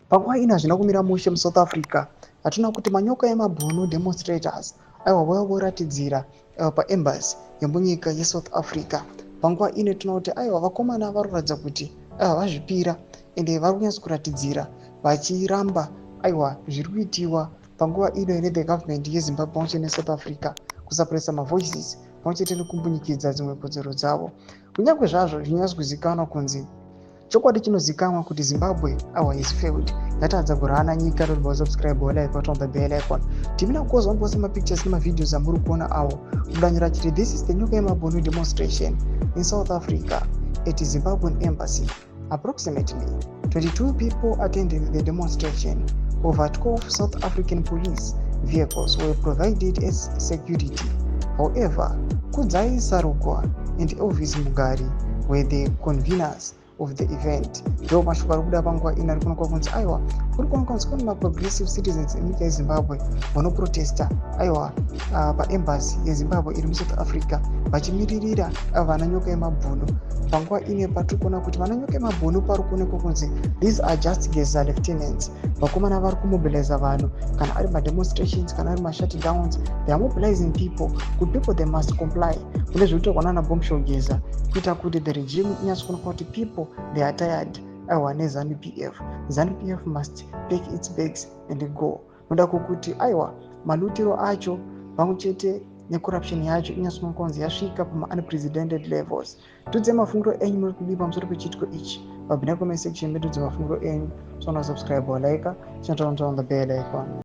Panguva ino hazvina kumira mushe muSouth Africa. Hatuna kuti manyoka emabhunu demonstrators, aiwa, vauya voratidzira paembassy yemunyika yeSouth Africa. Panguva ino tinoona kuti, aiwa, vakomana vari kuratidza kuti, aiwa, vazvipira ende vari kunyatso kuratidzira vachiramba, aiwa, zviri kuitiwa panguva ino nethe government yeZimbabwe pamwe chete neSouth Africa, kusuppressa mavoices pamwe chete nekumbunyikidza dzimwe kodzero dzavo. Kunyange zvazvo zvinyatso kuzikanwa kunzi chokwadi chinozikanwa kuti Zimbabwe, aiwa, is failed, yatadza kurana nyika. Tobva subscribe, like, on the bell icon. Timina kukoza vanoposta mapictures nemavideos amuri kuona awo kudanyira chiti this is the Nyoka Yemabhunu demonstration in South Africa at Zimbabwean Embassy. Approximately 22 people attended the demonstration. Over 12 South African police vehicles were provided as security. However, Kudzai Sarugwa and Elvis Mugari were the conveners of the event. Ndo mashoko ari kubuda panguva ino ari kuonekwa kunzi, aiwa, kuri kuonekwa kunzi kune maprogressive citizens enyika yeZimbabwe vanoprotesta, aiwa, paembassy yeZimbabwe iri muSouth Africa vachimiririra vana Nyoka Yemabhunu. Panguva ino patiri kuona kuti vana Nyoka Yemabhunu pari kuonekwa kunzi these are just Geza lieutenants. Vakomana vari kumobiliza vanhu kana ari mademonstrations, kana ari mashutdowns, they are mobilizing people kuti people, they must comply kune zviri kutorwa nana Bombshell Geza, kuita kuti the regime inyatsokuonekwa kuti people, they are tired, aiwa, neZANU PF. ZANU PF must pack its bags and go. Noda kwokuti, aiwa, malutiro acho pamwe chete necorruption yacho inyatsoonekwa kunzi yasvika pamaunprecedented levels. Tudze mafungiro enyu, muri kudii pamusoro pechiitiko ichi? Pabhina comment section medu, mafungiro enyu. So subscribe, like, turn on the bell icon.